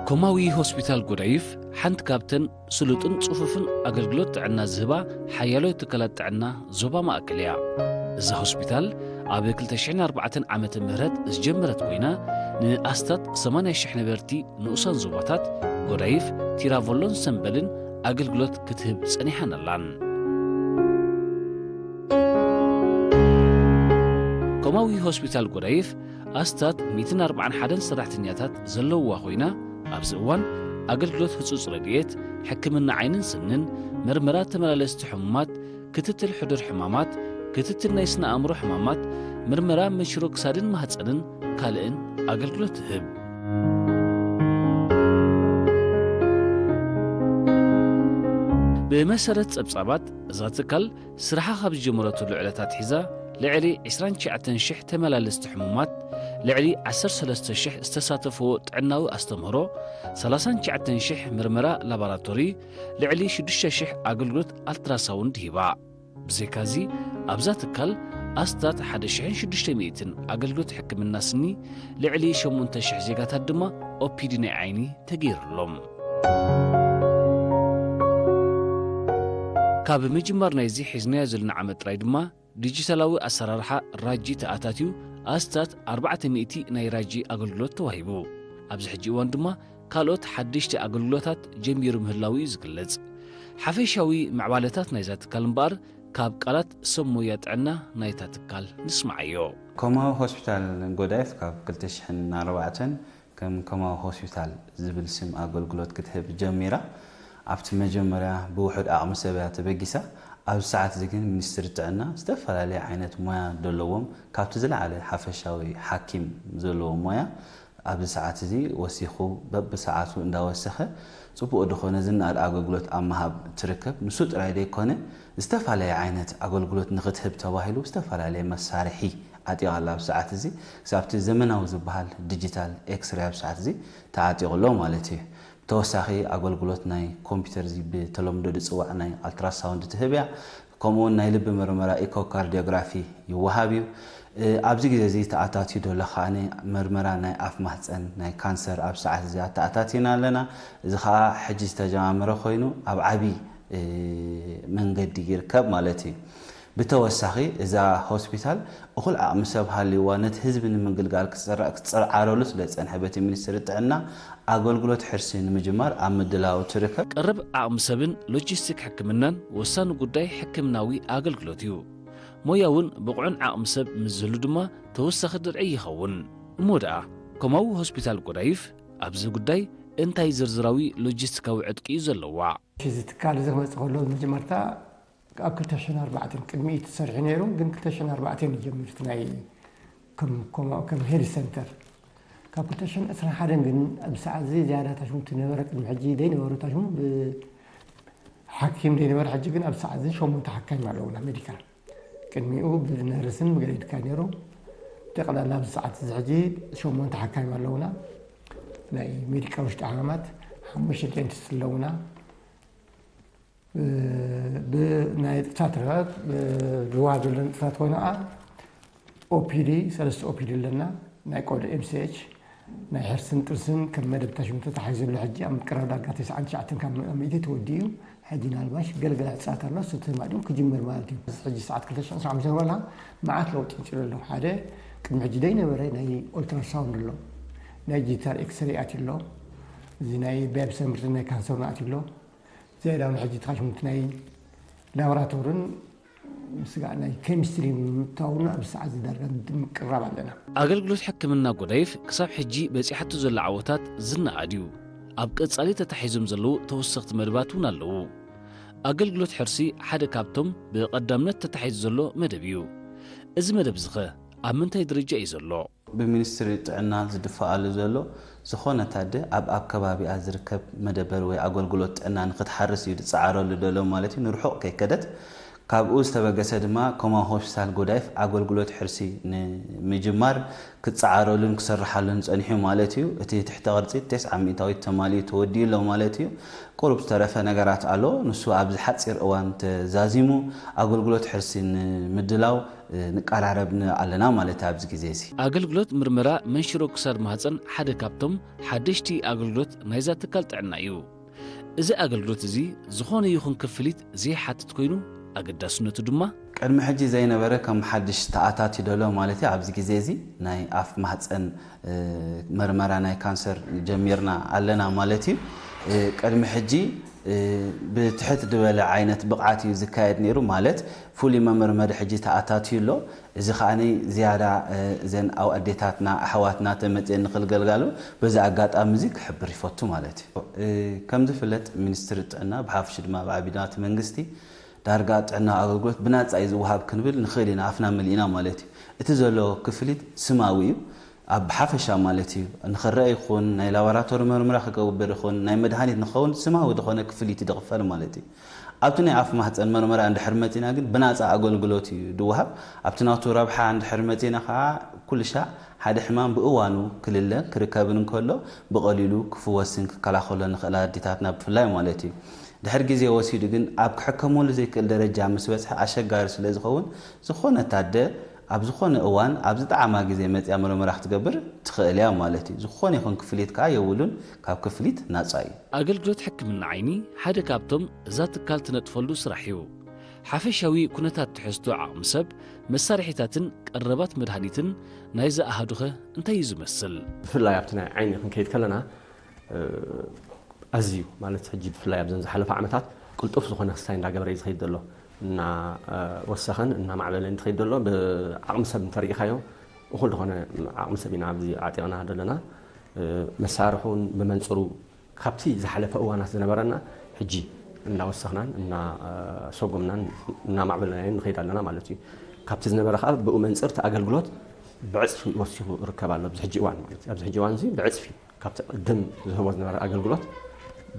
ኮማዊ ሆስፒታል ጎዳይፍ ሓንቲ ካብተን ስሉጥን ጽፉፍን ኣገልግሎት ጥዕና ዝህባ ሓያሎ ትካላት ጥዕና ዞባ ማእከል እያ። እዛ ሆስፒታል ኣብ ክልተ ሽሕን ኣርባዕተን ዓመተ ምህረት ዝጀመረት ኮይና፣ ንኣስታት ሰማንያ ሽሕ ነበርቲ ንኡሳን ዞባታት ጎዳይፍ፣ ቲራቮሎን ሰምበልን ኣገልግሎት ክትህብ ጸኒሓን ኣላን። ኮማዊ ሆስፒታል ጎዳይፍ ኣስታት ሚእትን ኣርባዓን ሓደን ሰራሕተኛታት ዘለውዋ ኮይና፣ ኣብዚ እዋን ኣገልግሎት ህጹጽ ረድኤት፣ ሕክምና ዓይንን ስንን፣ መርመራ ተመላለስቲ ሕሙማት፣ ክትትል ሕዱር ሕማማት፣ ክትትል ናይ ስነ ኣእምሮ ሕማማት፣ ምርመራ መንሽሮ ክሳድን ማህጸንን ካልእን ኣገልግሎት ትህብ። ብመሰረት ጸብጻባት፣ እዛ ትካል ስራሓ ካብ ዝጀመረትሉ ዕለት ኣትሒዛ፣ ልዕሊ ዕስራን ትሽዓተን ሽሕ ተመላለስቲ ሕሙማት፣ ልዕሊ ዓሰርተ ሰለስተ ሽሕ ዝተሳተፍዎ ጥዕናዊ ኣስተምህሮ፣ ሰላሳን ትሽዓተን ሽሕ ምርመራ ላቦራቶሪ፣ ልዕሊ ሽዱሽተ ሽሕ ኣገልግሎት ኣልትራሳውንድ ሂባ። ብዘይካዚ፣ ኣብዛ ትካል ኣስታት ሓደ ሽሕን ሽዱሽተ ሚእትን ኣገልግሎት ሕክምና ስኒ፣ ልዕሊ ሸሞንተ ሽሕ ዜጋታት ድማ ኦፒዲ ናይ ዓይኒ ተገይሩሎም። ካብ ምጅማር ናይዚ ሒዝናዮ ዘለና ዓመት ጥራይ ድማ፣ ዲጂታላዊ ኣሰራርሓ ራጂ ተኣታትዩ ኣስታት ኣርባዕተ ሚእቲ ናይ ራጂ ኣገልግሎት ተዋሂቡ። ኣብዚ ሕጂ እዋን ድማ ካልኦት ሓደሽቲ ኣገልግሎታት ጀሚሩ ምህላዉ እዩ ዝግለጽ። ሓፈሻዊ ምዕባለታት ናይዛ ትካል እምበኣር፣ ካብ ቃላት ሰብ ሞያ ጥዕና ናይታ ትካል ንስምዓዮ። ኮማዊ ሆስፒታል ጎዳይፍ ካብ ክልተ ሽሕን ኣርባዕተን ከም ኮማዊ ሆስፒታል ዝብል ስም ኣገልግሎት ክትህብ ጀሚራ። ኣብቲ መጀመርያ ብውሑድ ዓቕሚ ሰብ እያ ተበጊሳ። ኣብዚ ሰዓት እዚ ግን ሚኒስትሪ ጥዕና ዝተፈላለየ ዓይነት ሞያ ዘለዎም፣ ካብቲ ዝለዓለ ሓፈሻዊ ሓኪም ዘለዎ ሞያ ኣብዚ ሰዓት እዚ ወሲኹ በብሰዓቱ እንዳወሰኸ ጽቡቕ ዝኾነ ዝነኣድ ኣገልግሎት ኣብ ምሃብ ትርከብ። ንሱ ጥራይ ዘይኮነ፣ ዝተፈላለየ ዓይነት ኣገልግሎት ንኽትህብ ተባሂሉ ዝተፈላለየ መሳርሒ ዓጢቓ ኣላ። ኣብ ሰዓት እዚ ክሳብቲ ዘመናዊ ዝበሃል ዲጂታል ኤክስሬይ ኣብ ሰዓት እዚ ተዓጢቑ ኣሎ ማለት እዩ። ተወሳኺ ኣገልግሎት ናይ ኮምፒውተር፣ እዚ ብተለምዶ ዝጽዋዕ ናይ ኣልትራሳውንድ ትህብ እያ። ከምኡውን ናይ ልቢ ምርመራ ኢኮካርዲዮግራፊ ይወሃብ እዩ። እ፣ ኣብዚ ግዜ እዚ ተኣታትዩ ዘሎ ከኣ ምርመራ ናይ ኣፍ ማህፀን፣ ናይ ካንሰር ኣብ ሰዓት እዚ ኣተኣታቲና ኣለና። እዚ ከኣ ሕጂ ዝተጀማመረ ኮይኑ ኣብ ዓቢ፣ እ፣ መንገዲ ይርከብ ማለት እዩ። ብተወሳኺ እዛ ሆስፒታል እኹል ዓቕሚ ሰብ ሃልይዋ ነቲ ህዝቢ ንምግልጋል ክትጸራ-፣ ክትጸዓረሉ ስለ ዝጸንሐ በቲ ሚኒስትሪ ጥዕና ኣገልግሎት ሕርሲ ንምጅማር ኣብ ምድላው ትርከብ። ቀረብ ዓቕሚ ሰብን ሎጂስቲክ ሕክምናን ወሳኒ ጉዳይ ሕክምናዊ ኣገልግሎት እዩ። ሞያውን ብቑዕን ዓቕሚ ሰብ ምስ ዝህሉ ድማ ተወሳኺ ድርዒ ይኸውን። እሞ ደኣ፣ ኮማዊ ሆስፒታል ጎዳይፍ ኣብዚ ጉዳይ እንታይ ዝርዝራዊ ሎጂስቲካዊ ዕጥቂ እዩ ዘለዋ? እዚ ትካል እዚ ክመጽእ ከሎ መጀመርታ ኣብ ክልተ ሽሕን ኣርባዕተን ቅድሚ እዩ ተሰሪሑ ነይሩ፣ ግን ክልተ ሽሕን ኣርባዕተን እዩ ጀሚሩ እቲ ናይ ከም፣ ከም፣ ከም ሄልት ሰንተር። ካብ ክልተ ሽሕን ዕስራን ሓደን ግን ኣብ ሰዓት እዚ ዝያዳ ታሽሙ እቲ ነበረ፣ ቅድሚ ሕጂ ዘይነበሩ ታሽሙ ብሓኪም ዘይነበረ፣ ሕጂ ግን ኣብ ሰዓት እዚ ሸሞንተ ሓካይም ኣለውና ሜዲካል። ቅድሚኡ ብነርስን ብገለ ይድካ ነይሩ። ጠቕላላ ኣብዚ ሰዓት እዚ ሕጂ ሸሞንተ ሓካይም ኣለውና። ናይ ሜዲካል ውሽጢ ዓማማት ሓሙሽተ ዴንቲስት ኣለውና። ብ-፣ ብናይ ጥፍታት ርሕቀት፣ ብ-፣ ዝወሃብ ዘሎ ንጥፍታት ኮይኑ ኸዓ ኦፒዲ፣ ሰለስተ ኦፒዲ ኣለና። ናይ ቆልዑ ኤምሲኤች፣ ናይ ሕርስን ጥርስን ከም መደብ ታሽሙ ተታሒዙ ዘሎ ሕጂ ኣብ ምቅራብ ዳርጋ ተስዓን ትሽዓተን ካብ ሚእቲ ተወዲኡ እዩ። ሕጂ ናልባሽ ገለገለ ሕፅራት ኣሎ፣ እሱ ተማሊኡ ክጅምር ማለት እዩ። እዚ ሕጂ ሰዓት ክልተ ሽሕን ዓሰርተ ሓሙሽተን በላ መዓት ለውጢ ይፅሉ ኣሎ። ሓደ ቅድሚ ሕጂ ዘይነበረ ናይ ኦልትራሳውንድ ኣሎ፣ ናይ ዲጂታል ኤክስሬይ ኣትዩ ኣሎ። እዚ ናይ ባዮፕሲ ምርት ናይ ካንሰር ኣትዩ ኣሎ። ዝያዳ እውን ሕጂ ተኻሽሙት ናይ ላቦራቶርን ምስጋዕ ናይ ኬሚስትሪ ምታውን ኣብ ሰዓት ዝዳርጋ ምቅራብ ኣለና። ኣገልግሎት ሕክምና ጎዳይፍ ክሳብ ሕጂ በጺሓቶ ዘላ ዓወታት ዝነኣድ እዩ። ኣብ ቀጻሊ ተታሒዞም ዘለዉ ተወሰኽቲ መደባት እውን ኣለዉ። ኣገልግሎት ሕርሲ ሓደ ካብቶም ብቐዳምነት ተታሒዙ ዘሎ መደብ እዩ። እዚ መደብ ዝኸ ኣብ ምንታይ ደረጃ እዩ ዘሎ? ብሚኒስትሪ ጥዕና ዝድፈኣሉ ዘሎ ዝኾነት ኣደ ኣብ፣ ኣብ ከባቢኣ ዝርከብ መደበር ወይ ኣገልግሎት ጥዕና ንክትሓርስ እዩ ዝጸዓረሉ ዘሎ ማለት እዩ። ንርሑቕ ከይከደት። ካብኡ ዝተበገሰ ድማ ኮማ ሆስፒታል ጎዳይፍ ኣገልግሎት ሕርሲ ንምጅማር ክጸዓረሉን ክሰርሓሉን ጸኒሑ ማለት እዩ። እቲ ትሕተ ቅርጺ ተስዓ ሚእታዊት ተማሊኡ ተወዲኡ ኣሎ ማለት እዩ። ቁሩብ ዝተረፈ ነገራት ኣሎ። ንሱ ኣብዚ ሓጺር እዋን ተዛዚሙ ኣገልግሎት ሕርሲ ንምድላው ንቀራረብ ን-፣ ኣለና ማለት ኣብዚ ግዜ እዚ። ኣገልግሎት ምርመራ መንሽሮ ክሳድ ማህፀን ሓደ ካብቶም ሓደሽቲ ኣገልግሎት ናይዛ ትካል ጥዕና እዩ። እዚ ኣገልግሎት እዚ ዝኾነ ይኹን ክፍሊት ዘይሓትት ኮይኑ ኣገዳስነቱ ድማ ቅድሚ ሕጂ ዘይነበረ ከም ሓድሽ ተኣታትዩ ደሎ ማለት እዩ። ኣብዚ ግዜ እዚ ናይ ኣፍ ማህፀን መርመራ ናይ ካንሰር ጀሚርና ኣለና ማለት እዩ። ቅድሚ ሕጂ ብትሕት ዝበለ ዓይነት ብቕዓት እዩ ዝካየድ ነይሩ፣ ማለት ፍሉይ መመርመሪ ሕጂ ተኣታትዩ ኣሎ። እዚ ከዓኒ ዝያዳ እዘን ኣው ኣዴታትና ኣሕዋትና ተመፅኤን ንክልገልጋሉ በዚ ኣጋጣሚ እዚ ክሕብር ይፈቱ ማለት እዩ። ከም ዝፍለጥ ሚኒስትሪ ጥዕና ብሓፍሹ ድማ ብዓቢናት መንግስቲ ዳርጋ ጥዕና ኣገልግሎት ብናፃ እዩ ዝወሃብ ክንብል ንኽእል ኢና፣ ኣፍና መሊእና ማለት እዩ። እቲ ዘሎ ክፍሊት ስማዊ እዩ። ኣብ ሓፈሻ ማለት እዩ ንኽረአ ይኹን ናይ ላቦራቶሪ መርመራ ክገብር ይኹን ናይ መድሃኒት ንኸውን ስማዊ ዝኾነ ክፍሊት ድኽፈል ማለት እዩ። ኣብቲ ናይ ኣፍ ማህፀን መርመራ እንድሕር መፂና ግን ብናፃ ኣገልግሎት እዩ ድወሃብ። ኣብቲ ናቱ ረብሓ እንድሕር መፂና ከዓ ኩልሻ ሓደ ሕማም ብእዋኑ ክልለ ክርከብን እንከሎ ብቐሊሉ ክፍወስን ክከላኸሎ ንኽእል ኣዴታትና ብፍላይ ማለት እዩ። ድሕር ግዜ ወሲዱ ግን ኣብ ክሕከመሉ ዘይክእል ደረጃ ምስ በፅሐ ኣሸጋሪ ስለ ዝኸውን ዝኾነት ኣደ ኣብ ዝኾነ እዋን ኣብ ዝጠዓማ ግዜ መፅያ መርመራ ክትገብር ትኽእል እያ ማለት እዩ። ዝኾነ ይኹን ክፍሊት ከዓ የብሉን፣ ካብ ክፍሊት ናፃ እዩ። ኣገልግሎት ሕክምና ዓይኒ ሓደ ካብቶም እዛ ትካል ትነጥፈሉ ስራሕ እዩ። ሓፈሻዊ ኩነታት ትሕዝቶ ዓቕሚ ሰብ፣ መሳርሒታትን ቀረባት መድሃኒትን ናይዚ ኣሃዱኸ እንታይ እዩ ዝመስል? ብፍላይ ኣብቲ ናይ ዓይኒ ክንከይድ ከለና ኣዝዩ ማለት ሕጂ ብፍላይ ኣብዘን ዝሓለፈ ዓመታት ቅልጡፍ ዝኾነ ክስታይ እንዳገበረ እዩ ዝኸይድ ዘሎ። እናወሰኸን እናማዕበለን ዝኸይድ ዘሎ። ብዓቕሚ ሰብ እንተሪኢኻዮ እኹል ዝኾነ ዓቕሚ ሰብ ኢና ኣብዚ ዓጢቕና ዘለና። መሳርሒ እውን ብመንፅሩ ካብቲ ዝሓለፈ እዋናት ዝነበረና ሕጂ እናወሰኽናን እናሰጎምናን እናማዕበልናዮን ንኸይድ ኣለና ማለት እዩ። ካብቲ ዝነበረ ከዓ ብኡ መንፅር እቲ ኣገልግሎት ብዕፅፊ ወሲኹ ይርከብ ኣሎ ኣብዚ ሕጂ እዋን ማለት እዩ። ኣብዚ ሕጂ እዋን እዚ ብዕፅፊ ካብቲ ቅድም ዝህቦ ዝነበረ ኣገልግሎት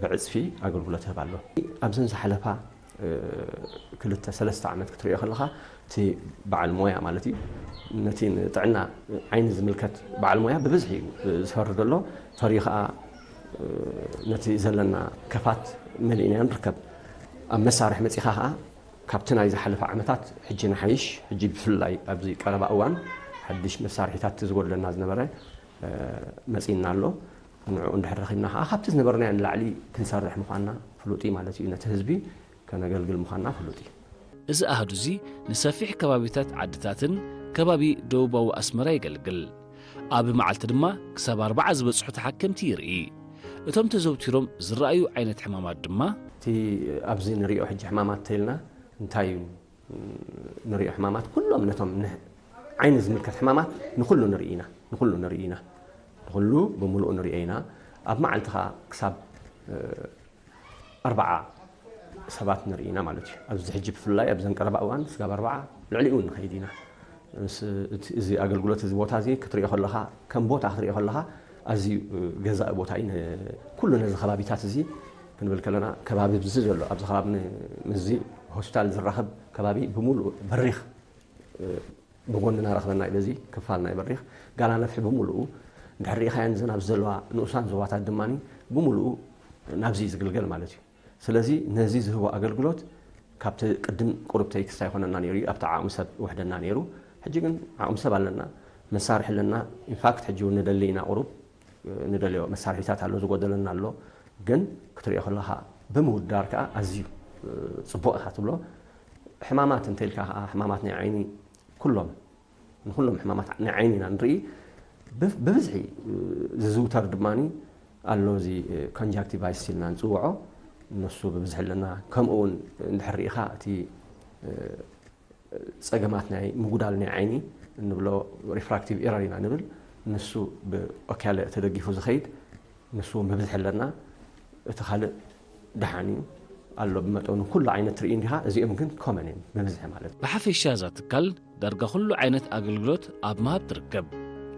ብዕፅፊ ኣገልግሎት ይህብ ኣሎ። ኣብዘን ዝሓለፋ ክልተ ሰለስተ ዓመት ክትሪኦ ከለኻ እቲ በዓል ሞያ ማለት እዩ ነቲ ንጥዕና ዓይኒ ዝምልከት በዓል ሞያ ብብዝሒ እዩ ዝፈሪ ዘሎ። ፈርዩ ከዓ ነቲ ዘለና ከፋት መሊእናዮ ንርከብ። ኣብ መሳርሒ መፂኻ ከዓ ካብቲ ናይ ዝሓለፈ ዓመታት ሕጂ ንሓይሽ፣ ሕጂ ብፍላይ ኣብዚ ቀረባ እዋን ሓድሽ መሳርሒታት ዝጎድለና ዝነበረ መፂእና ኣሎ። ንዕኡ እንድሕር ረኺብና ከዓ ካብቲ ዝነበርናዮ ንላዕሊ ክንሰርሕ ምዃንና ፍሉጥ እዩ ማለት እዩ። ነቲ ህዝቢ ከነገልግል ምዃንና ፍሉጥ እዩ። እዚ ኣሃዱ እዚ ንሰፊሕ ከባቢታት ዓድታትን ከባቢ ደቡባዊ ኣስመራ የገልግል። ኣብ መዓልቲ ድማ ክሳብ ኣርባዓ ዝበጽሑ ተሓከምቲ ይርኢ። እቶም ተዘውቲሮም ዝረኣዩ ዓይነት ሕማማት ድማ። እቲ ኣብዚ ንሪኦ ሕጂ ሕማማት ተይልና እንታይ እዩ ንሪኦ ሕማማት ኩሎም ነቶም ዓይኒ ዝምልከት ሕማማት ንኩሉ ንርኢ ኢና። ንኩሉ ንርኢ ኢና። ንኩሉ ብምሉኡ ንሪኦ ኢና። ኣብ መዓልቲ ከዓ ክሳብ ኣርባዓ ሰባት ንርኢ ኢና ማለት እዩ። ኣብዚ ሕጂ ብፍላይ ኣብዘን ቀረባ እዋን ስጋብ ኣርባዓ ልዕሊኡ ንኸይድ ኢና። እዚ ኣገልግሎት እዚ ቦታ እዚ ክትሪኦ ከለኻ ከም ቦታ ክትሪኦ ከለኻ ኣዝዩ ገዛኢ ቦታ እዩ። ኩሉ ነዚ ከባቢታት እዚ ክንብል ከለና ከባቢ ብዚ ዘሎ ኣብዚ ከባቢ ምስዚ ሆስፒታል ዝራኸብ ከባቢ ብምሉእ በሪኽ ብጎንና ረኽበና እዩ። በዚ ክፋል ናይ በሪኽ ጋላ ነፍሒ ብምሉኡ እንድሕር ርኢኻየን እዘን ኣብዚ ዘለዋ ንኡሳን ዞባታት ድማ ብምሉኡ ናብዚ እዩ ዝግልገል ማለት እዩ። ስለዚ ነዚ ዝህቦ ኣገልግሎት ካብቲ ቅድም ቁሩብ ተይክስታ ይኾነና ነይሩ እዩ። ኣብቲ ዓቕሚ ሰብ ውሕደና ነይሩ። ሕጂ ግን ዓቕሚ ሰብ ኣለና፣ መሳርሒ ኣለና። ኢንፋክት ሕጂ እውን ንደሊ ኢና ቁሩብ ንደልዮ መሳርሒታት ኣሎ፣ ዝጎደለና ኣሎ። ግን ክትሪኦ ከለኻ ብምውዳር ከዓ ኣዝዩ ፅቡቕ ኢኻ ትብሎ። ሕማማት እንተኢልካ ከዓ ሕማማት ናይ ዓይኒ ኩሎም ንኩሎም ሕማማት ናይ ዓይኒ ኢና ንርኢ። ብብዝሒ ዝዝውተር ድማ ኣሎ እዚ ኮንጃክቲቫይስ ኢልና ንፅውዖ። እነሱ ብብዝሒ ኣለና። ከምኡ እውን እንድሕር ርኢኻ እቲ ፀገማት ናይ ምጉዳል ናይ ዓይኒ እንብሎ ሪፍራክቲቭ ኤረር ኢና ንብል። ንሱ ብኦክያለ ተደጊፉ ዝኸይድ ንሱ እውን ብብዝሒ ኣለና። እቲ ካልእ ደሓን እዩ ኣሎ ብመጠኑ ኩሉ ዓይነት ትርኢ እንዲኻ። እዚኦም ግን ኮመን እዮም ብብዝሒ ማለት እዩ። ብሓፈሻ እዛ ትካል ዳርጋ ኩሉ ዓይነት ኣገልግሎት ኣብ ምሃብ ትርከብ።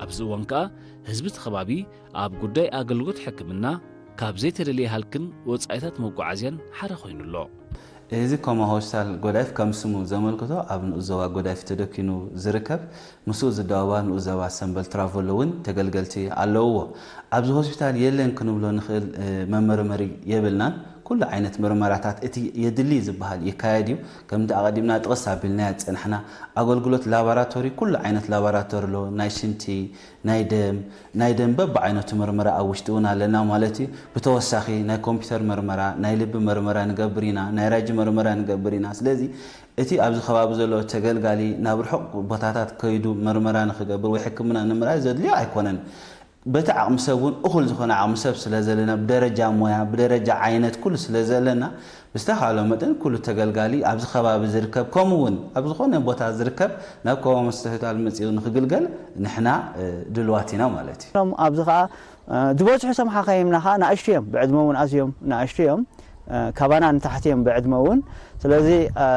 ኣብዚ እዋን ከኣ ህዝቢ እቲ ከባቢ ኣብ ጉዳይ ኣገልግሎት ሕክምና ካብ ዘይተደለየ ሃልክን ወጻኢታት መጓዓዝያን ሓራ ኮይኑ ኣሎ። እዚ ኮማ ሆስፒታል ጎዳይፍ ከም ስሙ ዘመልክቶ ኣብ ንኡስ ዞባ ጎዳይፍ ተደኪኑ ዝርከብ ምስኡ ዝዳወባ ንኡስ ዞባ ሰምበል ትራቨሎ እውን ተገልገልቲ ኣለውዎ። ኣብዚ ሆስፒታል የለን ክንብሎ ንኽእል መመርመሪ የብልናን። ኩሉ ዓይነት ምርመራታት እቲ የድሊ ዝበሃል ይካየድ እዩ። ከምቲ ኣቐዲምና ጥቕስ ኣቢልናዮ ዝጸናሕና ኣገልግሎት ላቦራቶሪ፣ ኩሉ ዓይነት ላቦራቶሪ ኣሎ። ናይ ሽንቲ፣ ናይ ደም፣ ናይ ደም በብዓይነቱ ምርመራ ኣብ ውሽጢ እውን ኣለና ማለት እዩ። ብተወሳኺ ናይ ኮምፒውተር ምርመራ፣ ናይ ልቢ ምርመራ ንገብር ኢና፣ ናይ ራጂ ምርመራ ንገብር ኢና። ስለዚ እቲ ኣብዚ ከባቢ ዘሎ ተገልጋሊ ናብ ርሑቕ ቦታታት ከይዱ ምርመራ ንኽገብር ወይ ሕክምና ንምርኣይ ዘድልዮ ኣይኮነን። በቲ ዓቕሚ ሰብ እውን እኹል ዝኾነ ዓቕሚ ሰብ ስለ ዘለና፣ ብደረጃ ሞያ፣ ብደረጃ ዓይነት ኩሉ ስለ ዘለና፣ ብዝተኻእሎ መጠን ኩሉ ተገልጋሊ ኣብዚ ከባቢ ዝርከብ፣ ከምኡ እውን ኣብ ዝኾነ ቦታ ዝርከብ ናብ ኮማዊ ሆስፒታል መጺኡ ንኽግልገል ንሕና፣ እ፣ ድልዋት ኢና ማለት እዩ። እዮም። ኣብዚ ኸዓ፣ እ፣ ዝበዝሑ ሰምሓ ከይምና ኸዓ ንኣሽቱ እዮም፣ ብዕድመ እውን ኣዝዮም ንኣሽቱ እዮም። እ፣ ካባና ንታሕቲ እዮም ብዕድመ እውን። ስለዚ፣ እ፣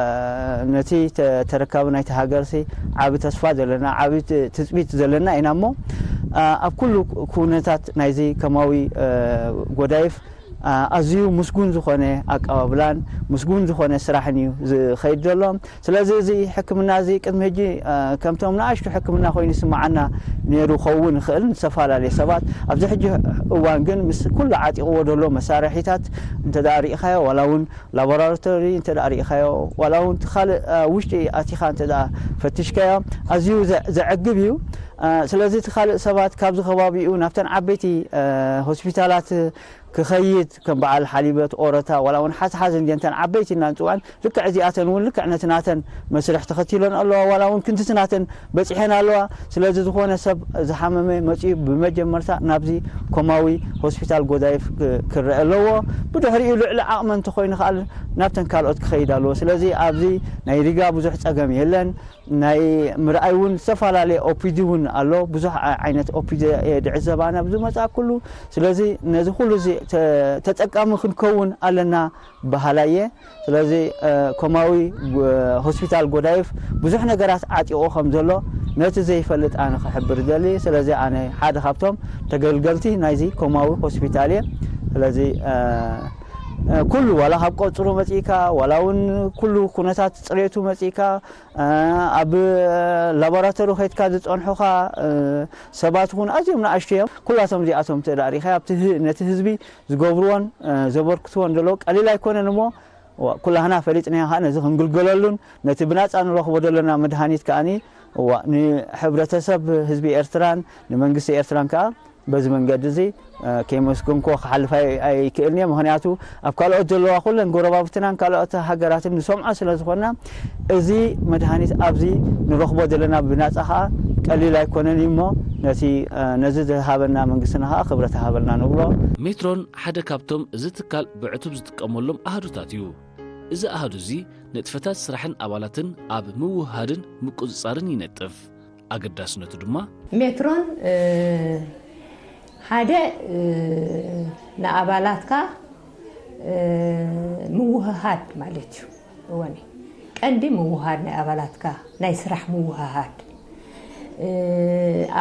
ነቲ ተ-፣ ተረካቢ ናይቲ ሃገርሲ ዓቢ ተስፋ ዘለና፣ ዓቢ ት-፣ ትጽቢት ዘለና ኢና እሞ፣ እ፣ ኣብ ኩሉ ኩነታት ናይዚ ኮማዊ፣ እ፣ ጎዳይፍ፣ እ፣ ኣዝዩ ምስጉን ዝኾነ ኣቀባብላን ምስጉን ዝኾነ ስራሕን እዩ ዝኸይድ ዘሎ። ስለዚ እዚ ሕክምና እዚ ቅድሚ ሕጂ፣ እ፣ ከምቶም ንኣሽቱ ሕክምና ኮይኑ ይስምዓና ነይሩ ክኸውን ይኽእል፣ ንዝተፈላለየ ሰባት። ኣብዚ ሕጂ እዋን ግን ምስ ኩሉ ዓጢቕዎ ዘሎ መሳርሒታት እንተ ደኣ ርኢኻዮ፣ ዋላ እውን ላቦራቶሪ እንተ ደኣ ርኢኻዮ፣ ዋላ እውን እቲ ካልእ፣ እ፣ ውሽጢ ኣቲኻ እንተ ደኣ ፈቲሽካዮ፣ ኣዝዩ ዘ-፣ ዘዕግብ እዩ። እ፣ ስለዚ እቲ ካልእ ሰባት ካብዚ ከባቢኡ ናብተን ዓበይቲ፣ እ፣ ሆስፒታላት ክኸይድ፣ ከም በዓል ሓሊበት፣ ኦረታ፣ ዋላ እውን ሓዝሓዝ እንድየን እተን ዓበይቲ እና ንፅውዐን፣ ልክዕ እዚኣተን እውን ልክዕ ነቲ ናተን መስርሕ ተኸቲለን ኣለዋ፣ ዋላ እውን ክንድቲ ናተን በፂሐን ኣለዋ። ስለዚ ዝኾነ ሰብ ዝሓመመ መፂኡ ብመጀመርታ ናብዚ ኮማዊ ሆስፒታል ጎዳይፍ ክ-፣ ክረአ ኣለዎ። ብድሕሪኡ ልዕሊ ዓቕመ እንተኾይኑ ከኣ ናብተን ካልኦት ክኸይድ ኣለዎ። ስለዚ ኣብዚ ናይ ሪጋ ብዙሕ ጸገም የለን። ናይ ምርኣይ እውን ዝተፈላለየ ኦፒዲ እውን ኣሎ። ብዙሕ ዓ-፣ ዓይነት ኦፒዲ እየ ድዕዘብ ኣነ ኣብዚ መጽኣ ኩሉ። ስለዚ ነዚ ኩሉ እዚ ተ-፣ ተጠቃሚ ክንከውን ኣለና በሃላይ እየ። ስለዚ፣ እ፣ ኮማዊ ጎ-፣ ሆስፒታል ጎዳይፍ ብዙሕ ነገራት ዓጢቑ ከም ዘሎ ነቲ ዘይፈልጥ ኣነ ክሕብር ደሊ። ስለዚ ኣነ ሓደ ካብቶም ተገልገልቲ ናይዚ ኮማዊ ሆስፒታል እየ። ስለዚ፣ እ፣ እ፣ ኩሉ ዋላ ካብ ቆጽሩ መጺእካ፣ ዋላ እውን ኩሉ ኩነታት ጽሬቱ መጺእካ፣ እ፣ ኣብ ላቦራቶሪ ከይድካ ዝጸንሑኻ፣ እ፣ ሰባት እውን ኣዝዮም ንኣሽቱ እዮም። ኩላቶም እዚኣቶም እንተ ደኣ ርኢኻ ኣብቲ ህ-፣ ነቲ ህዝቢ ዝገብርዎን፣ እ፣ ዘበርክትዎን ዘለዉ ቀሊል ኣይኮነን እሞ፣ እዋ፣ ኩላህና ፈሊጥናዮ ከኣ ነዚ ክንግልገለሉን ነቲ ብናጻ ንረኽቦ ዘለና መድሃኒት ከኣኒ፣ እዋ፣ ንሕብረተሰብ ህዝቢ ኤርትራን ንመንግስቲ ኤርትራን ከኣ በዚ መንገዲ እዚ፣ እ፣ ከየመስገንኩዎ ክሓልፍ ኣይ-፣ ኣይክእልን እየ። ምኽንያቱ ኣብ ካልኦት ዘለዋ ኩለን ጎረባብትናን ካልኦት ሃገራትን ንሰምዖ ስለ ዝኾንና፣ እዚ መድሃኒት ኣብዚ ንረኽቦ ዘለና ብናጻ ከኣ ቀሊል ኣይኮነን እዩ እሞ፣ ነቲ፣ እ፣ ነዚ ዝሃበና መንግስትና ከኣ ክብረት ይሃበልና ንብሎ። ሜትሮን ሓደ ካብቶም እዚ ትካል ብዕቱብ ዝጥቀመሎም ኣሃዱታት እዩ። እዚ ኣሃዱ እዚ ንጥፈታት ስራሕን ኣባላትን ኣብ ምውህሃድን ምቁጽጻርን ይነጥፍ። ኣገዳስነቱ ድማ ሜትሮን፣ እ፣ ሓደ፣ እ፣ ንኣባላትካ፣ እ፣ ምውህሃድ ማለት እዩ። እወኒ፣ ቀንዲ ምውህሃድ ናይ ኣባላትካ፣ ናይ ስራሕ ምውህሃድ፣ እ፣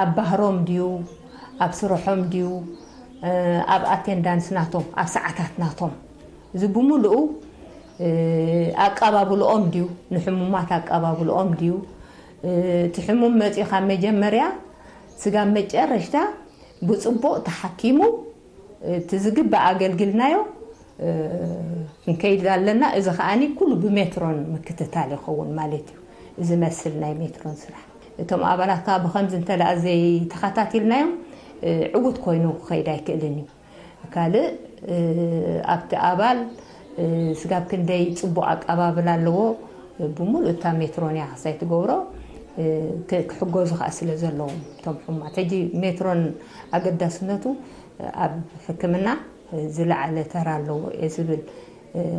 ኣብ ባህሮም ድዩ፣ ኣብ ስርሖም ድዩ፣ እ፣ ኣብ ኣቴንዳንስ ናቶም፣ ኣብ ሰዓታት ናቶም፣ እዚ ብምሉኡ፣ እ፣ ኣቀባብልኦም ድዩ፣ ንሕሙማት ኣቀባብልኦም ድዩ፣ እ፣ እቲ ሕሙም መጺኡ ካብ መጀመርያ ስጋብ መጨረሽታ ብጽቡቕ ተሓኪሙ፣ እቲ ዝግባእ ኣገልግልናዮ፣ እ፣ ክንከይድ ኣለና። እዚ ከኣኒ ኩሉ ብሜትሮን ምክትታል ይኸውን ማለት እዩ። እዚ መስል ናይ ሜትሮን ስራሕ። እቶም ኣባላት ከኣ ብኸምዚ እንተ ደኣ ዘይተኸታቲልናዮም፣ እ፣ ዕዉት ኮይኑ ክኸይድ ኣይክእልን እዩ። ካልእ፣ እ፣ ኣብቲ ኣባል፣ እ፣ ስጋብ ክንደይ ጽቡቕ ኣቀባብላ ኣለዎ፣ ብምሉእ እታ ሜትሮን እያ ክሳይ ትገብሮ፣ እ፣ ክ-፣ ክሕገዙ ከኣ ስለ ዘለዎም እቶም ሕሙማት። ሕጂ ሜትሮን ኣገዳስነቱ ኣብ ሕክምና ዝለዓለ ተራ ኣለዎ እየ ዝብል።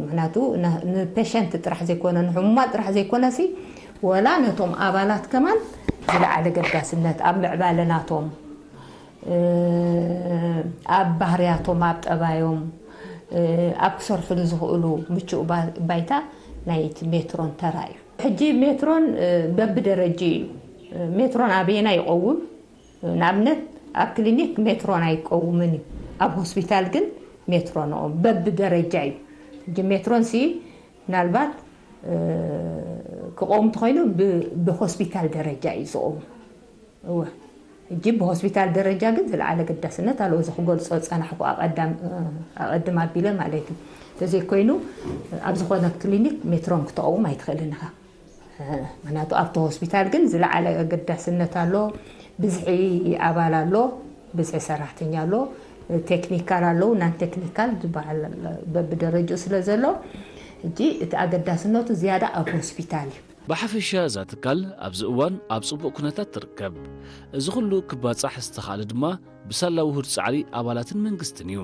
ምኽንያቱ ና-፣ ንፔሸንት ጥራሕ ዘይኮነ፣ ንሕሙማት ጥራሕ ዘይኮነሲ፣ ወላ ነቶም ኣባላት ከማን ዝለዓለ ገዳስነት ኣብ ምዕባለ ናቶም፣ ኣብ ባህርያቶም፣ ኣብ ጠባዮም፣ ኣብ ክሰርሕሉ ዝኽእሉ ምቹእ ባ-፣ ባይታ ናይቲ ሜትሮን ተራ እዩ። ሕጂ ሜትሮን በብደረጅኡ እዩ። ሜትሮን ኣበየና ይቐውም? ንኣብነት፣ ኣብ ክሊኒክ ሜትሮን ኣይቀውምን እዩ። ኣብ ሆስፒታል ግን ሜትሮን ይቐውም። በብደረጃ እዩ። ሕጂ ሜትሮን ሲ ምናልባት፣ እ፣ ክቐውም እንተኾይኑ ብ-፣ ብሆስፒታል ደረጃ እዩ ዝቐውም። እወ። ሕጂ ብሆስፒታል ደረጃ ግን ዝለዓለ ገዳስነት ኣለዎ። እዚ ክገልጾ ዝጸናሕኩ ኣቐዳም-፣ ኣቐድም ኣቢለ ማለት እዩ። እንተዘይኮይኑ ኣብ ዝኾነ ክሊኒክ ሜትሮን ክትቐውም ኣይትኽእልን ኢኻ። ምክንያቱ ኣብቲ ሆስፒታል ግን ዝለዓለ ገዳስነት ኣሎ፣ ብዝሒ ኣባል ኣሎ፣ ብዝሒ ሰራሕተኛ ኣሎ፣ ቴክኒካል ኣለዉ፣ ናን ቴክኒካል ዝበሃል በብደረጅኡ ስለ ዘሎ፣ ሕጂ እቲ ኣገዳስነቱ ዝያዳ ኣብ ሆስፒታል እዩ። ብሓፈሻ እዛ ትካል ኣብዚ እዋን ኣብ ጽቡቕ ኩነታት ትርከብ። እዚ ኩሉ ክባጻሕ ዝተኻእለ ድማ ብሳላ ውሁድ ጻዕሪ ኣባላትን መንግስትን እዩ።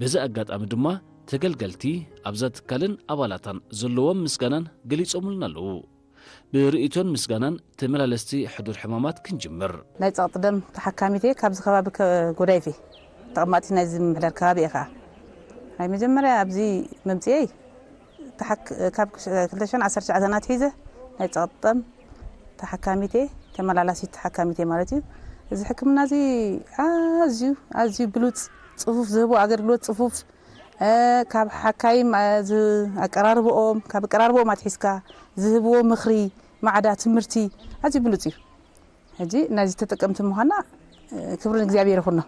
በዚ ኣጋጣሚ ድማ ተገልገልቲ ኣብዛ ትካልን ኣባላታን ዘለዎም ምስጋናን ገሊጾምልና ኣለዉ። ብርእይቶን ምስጋናን ተመላለስቲ ሕዱር ሕማማት ክንጅምር። ናይ ጸቕጢ ደም ተሓካሚት እየ። ካብዚ ከባቢ ከ-፣ ጎዳይፍ እየ። ተቐማጢት ናይዚ ምምሕዳር ከባቢ እየ ኸዓ። ናይ መጀመርያ ኣብዚ መምጽኤይ ተሓክ-፣ ካብ ክልተ ሽሕን ዓሰርተ ትሽዓተን ኣትሒዘ ናይ ጸቕጢ ደም ተሓካሚት እየ፣ ተመላላሲት ተሓካሚት እየ ማለት እዩ። እዚ ሕክምና እዚ ኣዝዩ፣ ኣዝዩ ብሉጽ፣ ጽፉፍ፣ ዝህቦ ኣገልግሎት ጽፉፍ፣ እ፣ ካብ ሓካይም፣ እ፣ ዝ-፣ ኣቀራርብኦም፣ ካብ ኣቀራርብኦም ኣትሒዝካ ዝህብዎ ምኽሪ፣ ማዕዳ፣ ትምህርቲ ኣዝዩ ብሉጽ እዩ። ሕጂ ናይዚ ተጠቀምቲ ምዃንና፣ እ፣ ክብሪ ንእግዚኣብሔር ይኹኖ።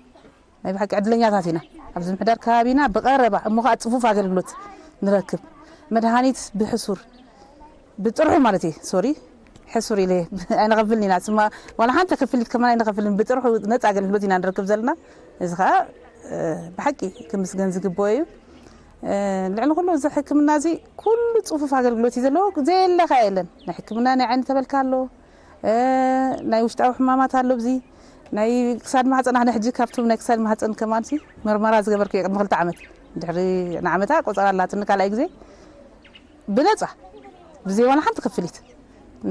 ናይ ብሓቂ ዕድለኛታት ኢና። ኣብዚ ምሕዳር ከባቢና ብቐረባ እሞ ኸዓ ጽፉፍ ኣገልግሎት ንረክብ። መድሃኒት ብሕሱር፣ ብጥርሑ ማለት እየ፣ ሶሪ፣ ሕሱር ኢለ ኣይንኸፍልን ኢና። ስማ ዋላ ሓንቲ ክፍሊት ከማን ኣይንኸፍልን፣ ብጥርሑ ነጻ ኣገልግሎት ኢና ንረክብ ዘለና። እዚ ኸዓ፣ እ፣ ብሓቂ ክምስገን ዝግብኦ እዩ። እ፣ ልዕሊ ኩሉ እዚ ሕክምና እዚ ኩሉ ጽፉፍ ኣገልግሎት እዩ ዘለዎ፣ ዘየለ ኸዓ የለን። ናይ ሕክምና ናይ ዓይኒ ተበልካ ኣሎ፣ እ፣ ናይ ውሽጣዊ ሕማማት ኣሎ፣ ኣብዚ ናይ ክሳድ ማህፀን፣ ኣነ ሕጂ ካብቶም ናይ ክሳድ ማህፀን ከማንሲ መርመራ ዝገበርኩ እየ ቅድሚ ክልተ ዓመት። ድሕሪ ንዓመታ ቆፀራ ኣላትኒ ካልኣይ ግዜ ብነፃ፣ ብዘይ ዋላ ሓንቲ ክፍሊት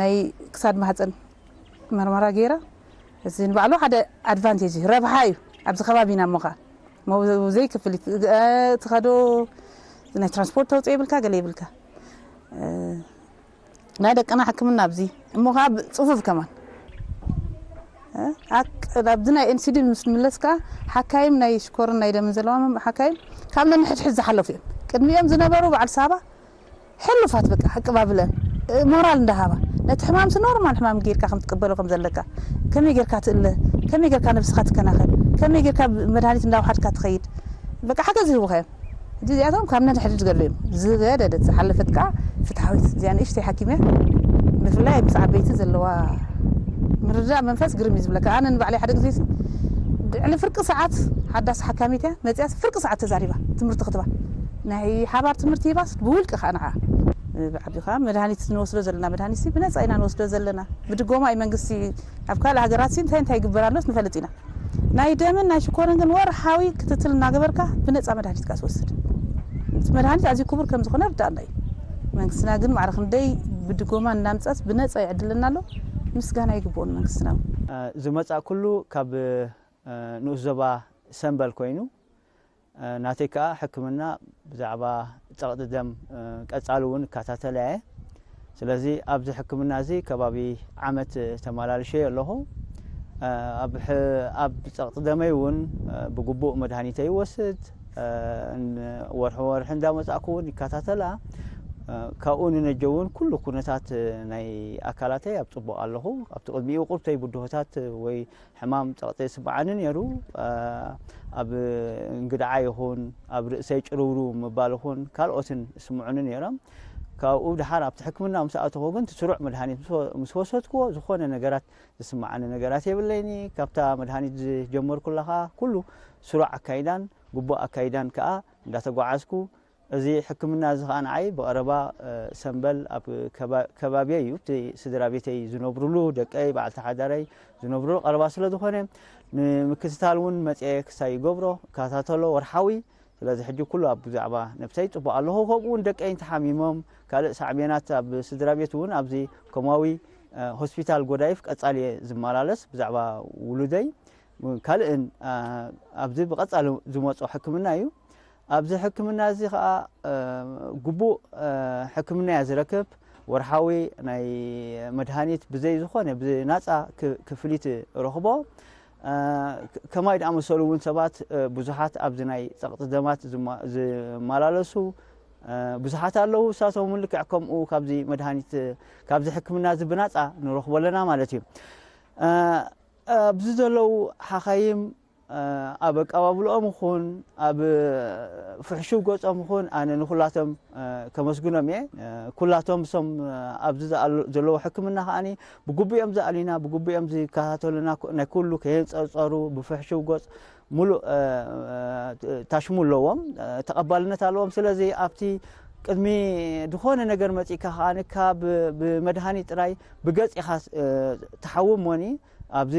ናይ ክሳድ ማህፀን መርመራ ገይራ። እዚ ንባዕሉ ሓደ ኣድቫንቴጅ እዩ፣ ረብሓ እዩ ኣብዚ ከባቢና። እሞ ኸዓ ሞ-፣ ዘይክፍሊት፣ እ፣ ትኸዶ ናይ ትራንስፖርት ተውፅኦ ይብልካ፣ ገለ ይብልካ። እ፣ ናይ ደቅና ሕክምና ኣብዚ እሞ ኸዓ ብ-፣ ጽፉፍ ከማን። እ፣ ኣክ-፣ ኣብዚ ናይ ኤን ሲ ዲ ምስ ንምለስ ከኣ ሓካይም ናይ ሽኮርን ናይ ደምን ዘለዎም ሓካይም ካብ ነንሕድሕድ ዝሓለፉ እዮም። ቅድሚኦም ዝነበሩ በዓል ሳባ ሕሉፋት በቃ ኣቀባብለን፣ እ፣ ሞራል እንዳሃባ ነቲ ሕማምሲ ኖርማል ሕማም ጌርካ ከም ትቅበሎ ከም ዘለካ፣ ከመይ ጌርካ ትእለ፣ ከመይ ጌርካ ነብስኻ ትከናኸን፣ ከመይ ጌርካ መድሃኒት እንዳውሓድካ ትኸይድ፣ በቃ ሓገዝ ይህቡኻ እዮም። ሕጂ እዚኣቶም ካብ ነንሕድሕድ ዝገድሉ እዮም። ዝገደደት ዝሓለፈት ከኣ ፍትሓዊት፣ እዚኣ ንእሽተይ ሓኪም እያ። ብፍላይ ምስ ዓበይቲ ዘለዋ ምርድዳእ መንፈስ ግርም እዩ ዝብለካ። ኣነ ንባዕለይ ሓደ ግዜ ሲ ልዕሊ ፍርቂ ሰዓት ሓዳስ ሓካሚት እያ መጽያስ ፍርቂ ሰዓት ተዛሪባ ትምህርቲ ክትባ። ናይ ሓባር ትምህርቲ ይባስ ብውልቂ ከኣ ንዓ ብዓቢ ከኣ መድሃኒት ንወስዶ ዘለና መድሃኒት ሲ ብነጻ ኢና ንወስዶ ዘለና። ብድጎማ እዩ መንግስቲ ኣብ ካልእ ሃገራት ሲ እንታይ እንታይ ይግበር ኣሎስ ንፈልጥ ኢና። ናይ ደምን ናይ ሽኮርን ግን ወርሓዊ ክትትል እናገበርካ ብነጻ መድሃኒትካ ትወስድ። እቲ መድሃኒት ኣዝዩ ክቡር ከም ዝኾነ ርዳእና እዩ። መንግስትና ግን ማዕረ ክንደይ ብድጎማ እናምጸስ ብነጻ ይዕድለና ኣሎ። ምስጋና ይግብኦ ንመንግስትና እውን። እ፣ ዝመጻእ ኩሉ ካብ፣ እ፣ ንኡስ ዞባ ሰምበል ኮይኑ፣ እ፣ ናተይ ከኣ ሕክምና ብዛዕባ ጸቕጢ ደም፣ እ፣ ቀጻሊ እውን እከታተል እየ። ስለዚ ኣብዚ ሕክምና እዚ ከባቢ ዓመት ተመላልሸ ኣለኹ። እ፣ ኣብ ሕ-፣ ኣብ ጸቕጢ ደመይ እውን፣ እ፣ ብግቡእ መድሃኒተይ ይወስድ። እ፣ ን-፣ ወርሒ ወርሒ እንዳመጻእኩ እውን ይከታተላ። እ፣ ካብኡ ንነጀ እውን ኩሉ ኩነታት ናይ ኣካላተይ ኣብ ጽቡቕ ኣለኹ። ኣብቲ ቅድሚኡ ቁርተይ ብድሆታት ወይ ሕማም ጸቕጢ ይስምዓኒ ነይሩ። እ፣ ኣብ እንግድዓ ይኹን፣ ኣብ ርእሰይ ጭርውርው ምባል ይኹን፣ ካልኦትን ይስምዑኒ ነይሮም። ካብኡ ደሓር ኣብቲ ሕክምና ምስ ኣተኹ ግን፣ እቲ ስሩዕ መድሃኒት ምስ ወ-፣ ምስ ወሰድክዎ፣ ዝኾነ ነገራት ዝስምዓኒ ነገራት የብለይኒ። ካብታ መድሃኒት ዝጀመርኩላ ከኣ፣ ኩሉ ስሩዕ ኣካይዳን ግቡእ ኣካይዳን ከኣ እንዳተጓዓዝኩ፣ እዚ ሕክምና እዚ ኸኣ ንዓይ ብቐረባ፣ እ፣ ሰምበል ኣብ ከባ-፣ ከባቢየይ እዩ። እቲ ስድራ ቤተይ ዝነብሩሉ፣ ደቀይ፣ በዓልቲ ሓዳረይ ዝነብሩሉ ቀረባ ስለ ዝኾነ፣ ንምክትታል እውን መጽየ ክሳይ ይገብሮ፣ እከታተሎ ወርሓዊ። ስለዚ ሕጂ ኩሉ ኣብ ብዛዕባ ነብሰይ ጽቡቕ ኣለኹ። ከምኡ እውን ደቀይ እንተሓሚሞም፣ ካልእ ሳዕቤናት ኣብ ስድራ ቤት እውን ኣብዚ ኮማዊ፣ እ፣ ሆስፒታል ጎዳይፍ ቀጻሊ እየ ዝመላለስ ብዛዕባ ውሉደይ። ካልእን፣ እ፣ ኣብዚ ብቐጻሊ ዝመጾ ሕክምና እዩ። ኣብዚ ሕክምና እዚ ኸኣ፣ እ፣ ግቡእ፣ እ፣ ሕክምና እያ ዝረክብ። ወርሓዊ ናይ መድሃኒት ብዘይ ዝኾነ ብናጻ ክ-፣ ክፍሊት ረኽቦ። እ፣ ከ-፣ ከማይ ዝኣመሰሉ እውን ሰባት፣ እ፣ ብዙሓት ኣብዚ ናይ ጸቕጢ ደማት ዝማ-፣ ዝመላለሱ፣ እ፣ ብዙሓት ኣለዉ። ንሳቶም እውን ልክዕ ከምኡ ካብዚ መድሃኒት፣ ካብዚ ሕክምና እዚ ብናጻ ንረኽቦ ኣለና ማለት እዩ። እ፣ ኣብዚ ዘለዉ ሓኻይም ኣብ ኣቀባብልኦም ይኹን ኣብ ፍሕሹው ገጾም ይኹን ኣነ ንኹላቶም ከመስግኖም እየ። ኩላቶም እሶም ኣብዚ ዘለዉ ሕክምና ከዓኒ ብግቡእ እዮም ዝኣልዩና፣ ብግቡእ እዮም ዝከታተሉና። ናይ ኩሉ ከየንጸርጸሩ ብፍሕሹው ገጽ ሙሉእ ታሽሙ ኣለዎም፣ ተቐባልነት ኣለዎም። ስለዚ ኣብቲ ቅድሚ ዝኾነ ነገር መጺእካ ከዓኒ ካብ ብመድሃኒት ጥራይ ብገጽ ኢኻ ትሓዊ እሞኒ ኣብዚ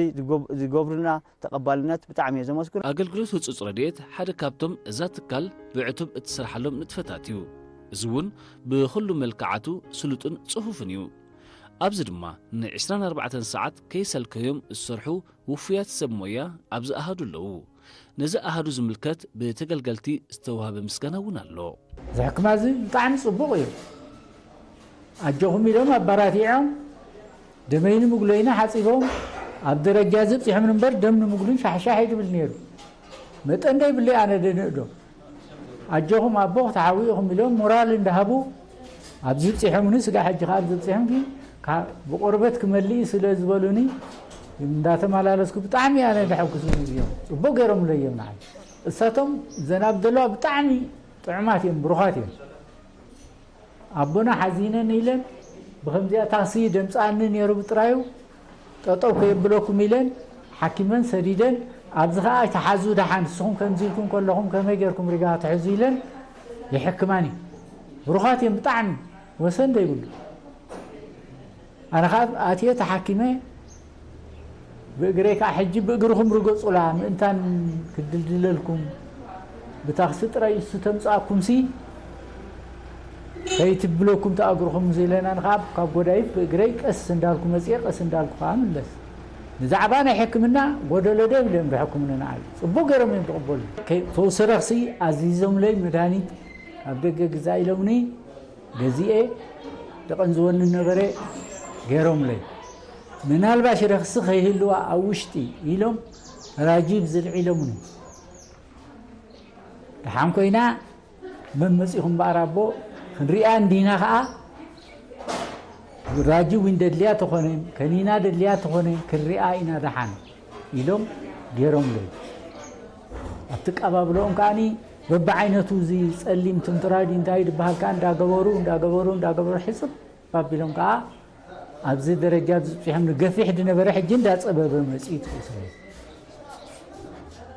ዝገብሩና ተቐባልነት ብጣዕሚ እየ ዘመስግኖ። ኣገልግሎት ህጹጽ ረድኤት ሓደ ካብቶም እዛ ትካል ብዕቱብ እትሰርሓሎም ንጥፈታት እዩ። እዚ እውን ብኹሉ መልክዓቱ ስሉጥን ጽፉፍን እዩ። ኣብዚ ድማ ን ዕስራን ኣርባዕተን ሰዓት ከይሰልከዮም ዝሰርሑ ውፉያት ሰብ ሞያ ኣብዚ ኣሃዱ ኣለዉ። ነዚ ኣሃዱ ዝምልከት ብተገልገልቲ ዝተዋህበ ምስጋና እውን ኣሎ። እዚ ሕክማ እዚ ብጣዕሚ ጽቡቕ እዩ። ኣጆኹም ኢሎም ኣባራቲዖም ደመይኒ ምግሎይና ሓጺቦም ኣብ ደረጃ እዚ ብጺሖም እምበር ደም ንምግሉን ሻሕሻሕ ይድብል ነይሩ። መጠን ደይብለይ ኣነ ደንእዶ ኣጆኹም ኣቦ ተሓዊእኹም ኢሎም ሞራል እንዳሃቡ ኣብዚ ብጺሖምኒ ስጋ ሕጂ ከዓ ኣብዚ ብጺሖም ግን ብቆርበት ክመልእ ስለ ዝበሉኒ እንዳተመላለስኩ ብጣዕሚ ኣነ ደሐጉሱኒ እዮም። ጽቡቅ ገይሮምለይ እዮም ንዓይ። እሳቶም ዘናብ ዘለዋ ብጣዕሚ ጥዑማት እዮም፣ ብሩኻት እዮም። ኣቦና ሓዚነን ኢለን ብከምዚኣ ታክሲ ደምፅኣኒ ነይሩ ብጥራዩ ጠጠው ከየብለኩም ኢለን ሓኪመን ሰዲደን። ኣብዚ ከዓ ኣይትሓዙ ደሓን ንስኹም ከምዚ ኢልኩም ከለኹም ከመይ ገይርኩም ሪጋ ትሕዙ ኢለን ይሕክማኒ። ብሩኻት እዮም ብጣዕሚ ወሰን ዘይብሉ። ኣነ ከዓ ኣትየ ተሓኪመ ብእግረይ ከዓ ሕጂ ብእግርኹም ርገፁላ ምእንታን ክድልድለልኩም ብታክሲ ጥራይ እሱ ተምፅኣኩምሲ ከይትብለኩም ተኣግርኹም ዘይለና ንኸዓ ካብ ጎዳይፍ ብእግረይ ቀስ እንዳልኩ መፅየ ቀስ እንዳልኩ ከዓ ምለስ። ብዛዕባ ናይ ሕክምና ጎደሎ ዶ ይብለ እዮም ዝሕክሙኒ ንዓይ ፅቡቅ ገይሮም እዮም ዝቕበሉ። ፈውሲ ረኽሲ ኣዚዞምለይ መድሃኒት ካብ ደገ ግዛ ኢሎምኒ ገዚኤ ደቐንዝወኒ ነበረ ገይሮምለይ። ምናልባሽ ረኽሲ ከይህልዋ ኣብ ውሽጢ ኢሎም ራጂብ ዝልዒሎምኒ። ደሓን ኮይና መመፂኹም በኣር ኣቦ ክንሪኣ እንዲና ከዓ ራጂ እውን ደድልያ ተኾነ ከኒና ደድልያ ተኾነ ክንሪኣ ኢና ደሓን ኢሎም ገይሮምለይ። ኣብቲ ቀባብሎኦም ከዓኒ በብዓይነቱ እዚ ፀሊም ትንትራዲ እንታይ ድበሃል ከዓ እንዳገበሩ እንዳገበሩ እንዳገበሩ ሕፅብ ኣቢሎም ከዓ ኣብዚ ደረጃ ዝፅሒሖም ንገፊሕ ዝነበረ ሕጂ እንዳፀበበ መፅኡ ትቅስሉ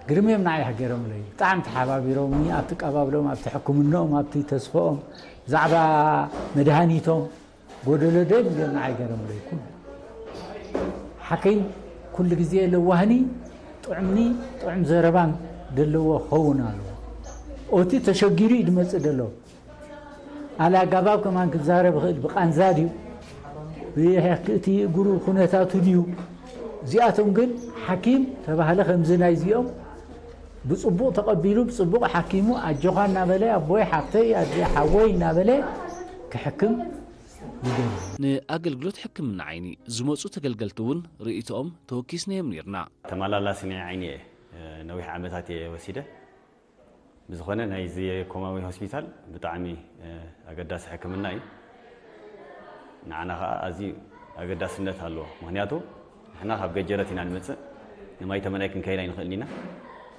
ግርም እዮም ንዓይ ገይሮምለይ። ብጣዕሚ ተሓባቢሮምኒ ኣብቲ ቀባብሎም ኣብቲ ሕክምንኦም ኣብቲ ተስፈኦም ብዛዕባ መድሃኒቶም ጎደሎ ዶ ይብሎም ንዓይ ገይሮምለይ። ኩሉ ሓኪም ኩሉ ግዜ ለዋህኒ ጥዑምኒ ጥዑም ዘረባን ዘለዎ ክኸውን ኣለዎ። ኦቲ ተሸጊሩ እዩ ድመፅእ ደሎ። ኣለ ኣጋባብ ከማን ክዛረብ ይኽእል ብቃንዛ ድዩ እቲ እግሩ ኩነታቱ ድዩ? እዚኣቶም ግን ሓኪም ተባህለ ከምዚ ናይ እዚኦም ብፅቡቕ ተቐቢሉ ብፅቡቕ ሓኪሙ ኣጆኻ እናበለ ኣቦይ ሓፍተይ ኣደ ሓወይ እናበለ ክሕክም ይገብር። ንኣገልግሎት ሕክምና ዓይኒ ዝመፁ ተገልገልቲ እውን ርእይቶኦም ተወኪስናዮም ነይርና። ተመላላሲ ናይ ዓይኒ እየ ነዊሕ ዓመታት እየ ወሲደ። ብዝኾነ ናይዚ ኮማዊ ሆስፒታል ብጣዕሚ ኣገዳሲ ሕክምና እዩ። ንዓና ከዓ ኣዝዩ ኣገዳስነት ኣለዎ። ምክንያቱ ንሕና ካብ ገጀረት ኢና ንመፅእ፣ ንማይ ተመናይ ክንከይድ ኣይንኽእልን ኢና።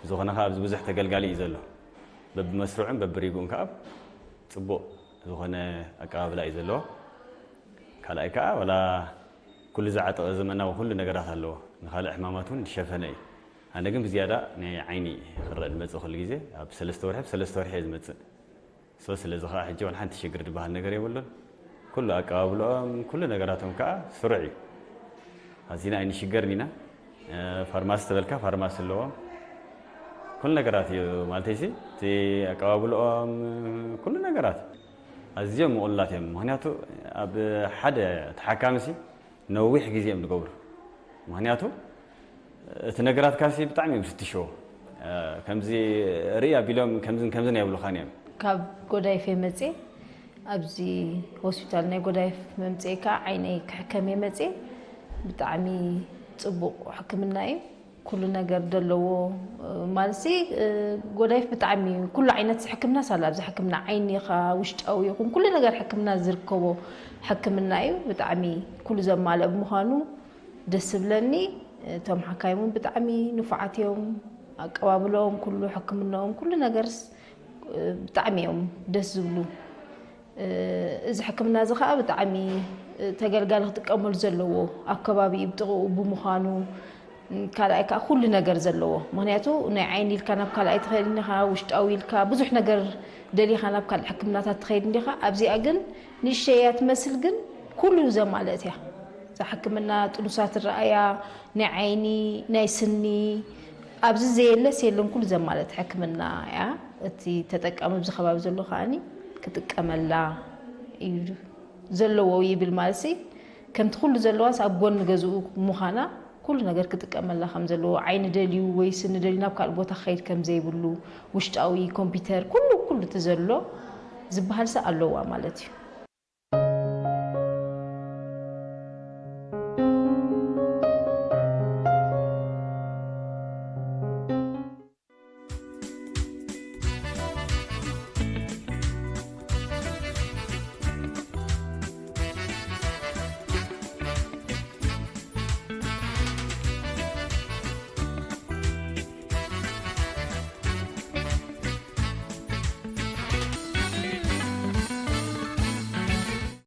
ብዝኾነ ከዓ ኣብዚ ብዙሕ ተገልጋሊ እዩ ዘሎ። በብመስርዑን በብሪጉን ከዓ ፅቡቕ ዝኾነ ኣቀባብላ እዩ ዘለዎ። ካልኣይ ከዓ ዋላ ኩሉ ዝዓጠቐ ዘመናዊ ኩሉ ነገራት ኣለዎ። ንካልእ ሕማማት እውን ዝሸፈነ እዩ። ኣነ ግን ብዝያዳ ናይ ዓይኒ ክረእ ዝመፅእ ኩሉ ግዜ ኣብ ሰለስተ ወርሒ ብሰለስተ ወርሒ እየ ዝመፅእ። ሶ ስለዚ ከዓ ሕጂ ዋላ ሓንቲ ሽግር ዝበሃል ነገር የብሉን። ኩሉ ኣቀባብልኦም ኩሉ ነገራቶም ከዓ ስሩዕ እዩ። ኣዚና ኣይንሽገርን ኢና። ፋርማሲ ተበልካ ፋርማሲ ኣለዎም። ኩሉ ነገራት እዩ ማለተይሲ እቲ ኣቀባብልኦም ኩሉ ነገራት ኣዝዮም ምቕሉላት እዮም። ምክንያቱ ኣብ ሓደ ተሓካሚ ሲ ነዊሕ ግዜ እዮም ዝገብሩ። ምክንያቱ እቲ ነገራት ካሲ ብጣዕሚ እዮም ዝፍትሽዎ። ከምዚ ርኢ ኣቢሎም ከምዝን ከምዝን የብሉኻን እዮም። ካብ ጎዳይፍ እየ መፅየ። ኣብዚ ሆስፒታል ናይ ጎዳይፍ መምፅኤ ከዓ ዓይነይ ክሕከም እየ መፅየ። ብጣዕሚ ፅቡቕ ሕክምና እዩ። ኩሉ ነገር ዘለዎ ማለትሲ ጎዳይፍ ብጣዕሚ ኩሉ ዓይነት ሕክምና ሳላ ኣብዚ ሕክምና ዓይኒ ኢኻ ውሽጣዊ ይኹን ኩሉ ነገር ሕክምና ዝርከቦ ሕክምና እዩ። ብጣዕሚ ኩሉ ዘማልእ ብምዃኑ ደስ ዝብለኒ እቶም ሓካይም እውን ብጣዕሚ ንፉዓት እዮም። ኣቀባብሎም፣ ኩሉ ሕክምናኦም፣ ኩሉ ነገርስ ብጣዕሚ እዮም ደስ ዝብሉ። እዚ ሕክምና እዚ ከዓ ብጣዕሚ ተገልጋሊ ክጥቀመሉ ዘለዎ ኣብ ከባቢኡ ብጥቕኡ ብምዃኑ፣ ካልኣይ ከዓ ኩሉ ነገር ዘለዎ። ምክንያቱ ናይ ዓይኒ ኢልካ ናብ ካልኣይ ትኸይድ እንዲኻ፣ ውሽጣዊ ኢልካ ብዙሕ ነገር ደሊኻ ናብ ካልእ ሕክምናታት ትኸይድ እንዲኻ። ኣብዚኣ ግን ንእሽተይ እያ ትመስል፣ ግን ኩሉ ዘማልአት እያ። እዛ ሕክምና ጥኑሳት ረኣያ፣ ናይ ዓይኒ፣ ናይ ስኒ፣ ኣብዚ ዘየለስ የለን፣ ኩሉ ዘማልአት ሕክምና እያ። እቲ ተጠቃሚ ኣብዚ ከባቢ ዘሎ ከዓኒ ክጥቀመላ እዩ ዘለዎ ይብል። ማለት ሲ ከምቲ ኩሉ ዘለዋስ ኣብ ጎኒ ገዝኡ ምዃና፣ ኩሉ ነገር ክጥቀመላ ከም ዘለዎ፣ ዓይኒ ደልዩ ወይ ስኒ ደልዩ ናብ ካልእ ቦታ ክኸይድ ከም ዘይብሉ፣ ውሽጣዊ ኮምፒውተር፣ ኩሉ ኩሉ እቲ ዘሎ ዝበሃል ሲ ኣለዋ ማለት እዩ።